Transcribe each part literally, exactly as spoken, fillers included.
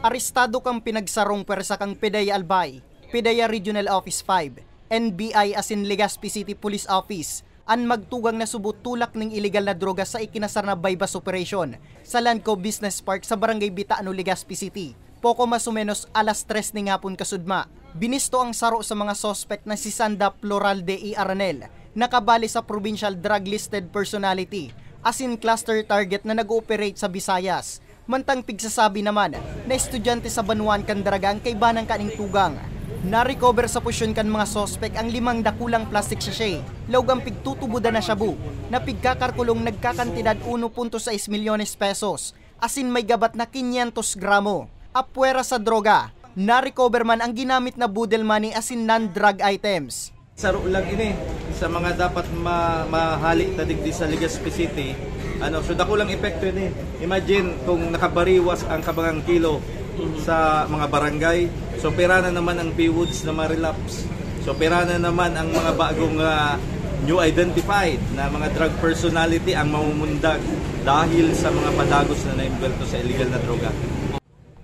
Arestado kan pinagsarong pwersa kan PDEA Albay, PDEA Regional Office five, N B I asin Legazpi City Police Office an magtugang na subo tulak nin iligal na droga sa ikinasar na buy-bust operation sa Landco Business Park sa Barangay Bitano, Legazpi City, poko mas o menos alas tres nin hapon kasudma. Binisto ang saro sa mga suspek na si Sanda Pluralde y Aranel, na kabali sa Provincial Drug Listed Personality asin Cluster Target na nag-ooperate sa Visayas. Mantang pigsasabi naman na estudyante sa banwaan kan Daraga an kaibanan kaning tugang. Na-recover sa posyon kan mga suspek ang limang dakulang plastic sachet, laog an pigtutubodan na shabu, na pigkakalkulong nagkakantidad uno punto sais milyones pesos, asin may gabat na quinientos gramo. Apwera sa droga, na-recover man ang ginamit na boodle money asin non-drug items. Saro lang ini sa mga dapat ma-, mahali ta digdi sa Legazpi City. Ano, so, dakulang epekto ini. Imagine kung nakabariwas ang kabangang kilo sa mga barangay. So, pira na naman ang P-woods na ma-relapse. So, pira na naman ang mga bagong, ah, new identified na mga drug personality ang mamumundag dahil sa mga padagos na naimbwelto sa illegal na droga.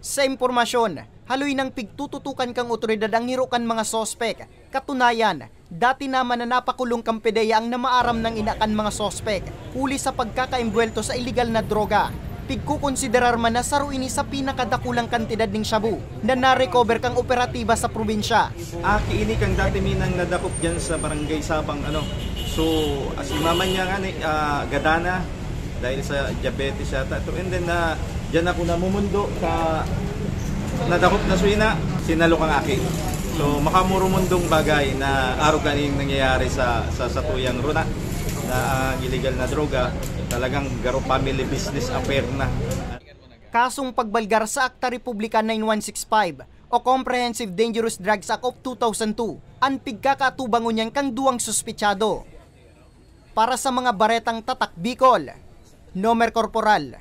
Sa impormasyon, haloy nang pigtututukan kan otoridad ang hiro kan mga suspek. Katunayan, dati naman na napakulong kan PDEA ang namaaram nang ina kan mga suspek, huli sa pagkakaimbwelto sa iligal na droga. Pigkokonsiderar man na saro ini sa pinakadakulang kantidad ning shabu na na-recover kan operatiba sa probinsya. Aki ini kan dati mi nang nadakop diyan sa Barangay Sabang, ano. So, as in, mama niya nga ni, ah, gadana, dahil sa diabetes yata to. And then, ah, diyan ako namumundo sa nadakop na suina, sinalok ang aki. So, makamurumundong bagay na arog kaning nangyayari sa, sa satuyang runa na ang iligal na droga, talagang garo family business affair na. Kasong pagbalgar sa Akta Republika nine one six five o Comprehensive Dangerous Drugs Act of two thousand two an pigkakaatubang ngunyan kan duwang suspetsado. Para sa mga baretang Tatak Bicol, Nomer Corporal.